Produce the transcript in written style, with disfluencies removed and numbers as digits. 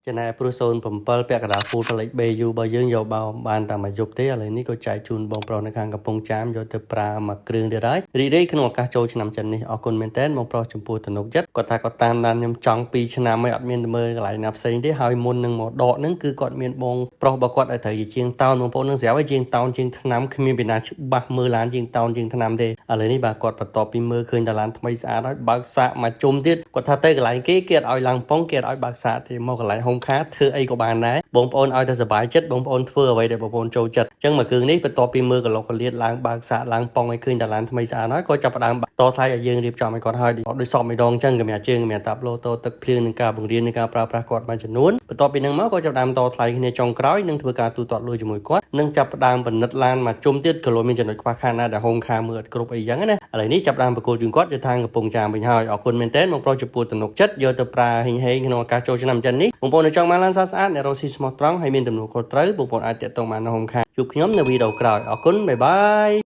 ចំណែកព្រោះ07ពាក់កណ្ដាល full លេខ BU របស់យើងយកបោបានតែមួយយប់ទេឥឡូវនេះក៏ចែកជូនបងប្រុសនៅខាងកំពង់ចាមយកទៅប្រើមួយគ្រឿងទៀតហើយរីករាយក្នុងឱកាសចូលឆ្នាំចិននេះអរគុណមែនតើបងប្រុសចំពោះទំនុកចិត្តគាត់ថាគាត់តាមដានខ្ញុំចង់2ឆ្នាំហើយអត់មានទៅមើលកន្លែងណាផ្សេងទេហើយមុននឹងមកដកហ្នឹងគឺគាត់មានបងប្រុសរបស់គាត់ឲ្យត្រូវជាជាងតោនបងប្អូននឹងស្រាប់ហើយជាងតោនជាងថ្នាំគ្មានពីណាច្បាស់មើលឡានជាងតោនជាងថ្នាំទេឥឡូវនេះបាទគាត់បន្ទាប់ពីមើលឃើញតាឡានថ្មីស្អាតហើយបើកសាកមកជុំទៀតគាត់ថាទៅកន្លែងគេគេអត់ឲ្យឡើងប៉ុងគេអត់ឲ្យបើកសាកទេមកកន្លែងហុំខាធ្វើអីក៏បានដែរបងប្អូនឲ្យតែសប្បាយចិត្តបងប្អូនធ្វើអ្វីដែលបងប្អូនចូលចិត្តអញ្ចឹងមកគ្រឿងនេះបន្ទាប់ពីមើលកឡុកកលៀតឡើងបើកសាកឡើងប៉ុងឲ្យឃើញតាឡានថ្មីស្អាតហើយក៏ចាប់ផ្ដើមតថ្លៃឲ្យយើងរៀបចំឲ្យគាត់ហើយដូចសពម្ដងអញ្ចឹងកម្រាជើងកម្រាតាប់ឡូតូទឹកភ្លៀងនឹងការបង្រៀននៃការប្រើប្រាស់គាត់មួយចំនួនបន្ទាប់ពីនឹងមកក៏ចាប់ផ្ដើមតថ្លៃគ្នាចុងក្រោយនិងធ្វើការទូទាត់លុយជាមួយគាត់និងចាប់ផ្ដើមពិនិត្យឡានមកជុំទៀតក៏លុយមានចំណុចខ្វះខាតណាដែលហុងខាមើលអត់គ្រប់អីចឹងណាឥឡូវនេះចាប់ផ្ដើមប្រគល់ជូនគាត់ទៅខាងកំពង់ចាមវិញហើយអរគុណមែនទែនបងប្រុសចំពោះទំនុកចិត្តយកទៅប្រើហេងហេងក្នុងឱកាសចូលឆ្នាំចិននេះបងប្អូននៅចង់បានឡានស្អាតៗអ្នករកស៊ីស្មោះត្រង់ហើយមានទំនួលខុសត្រូវបងប្អូនអាចទាក់ទងបាននៅហុងខាជួបខ្ញុំនៅវីដេអូក្រោយអរគុណ bye bye.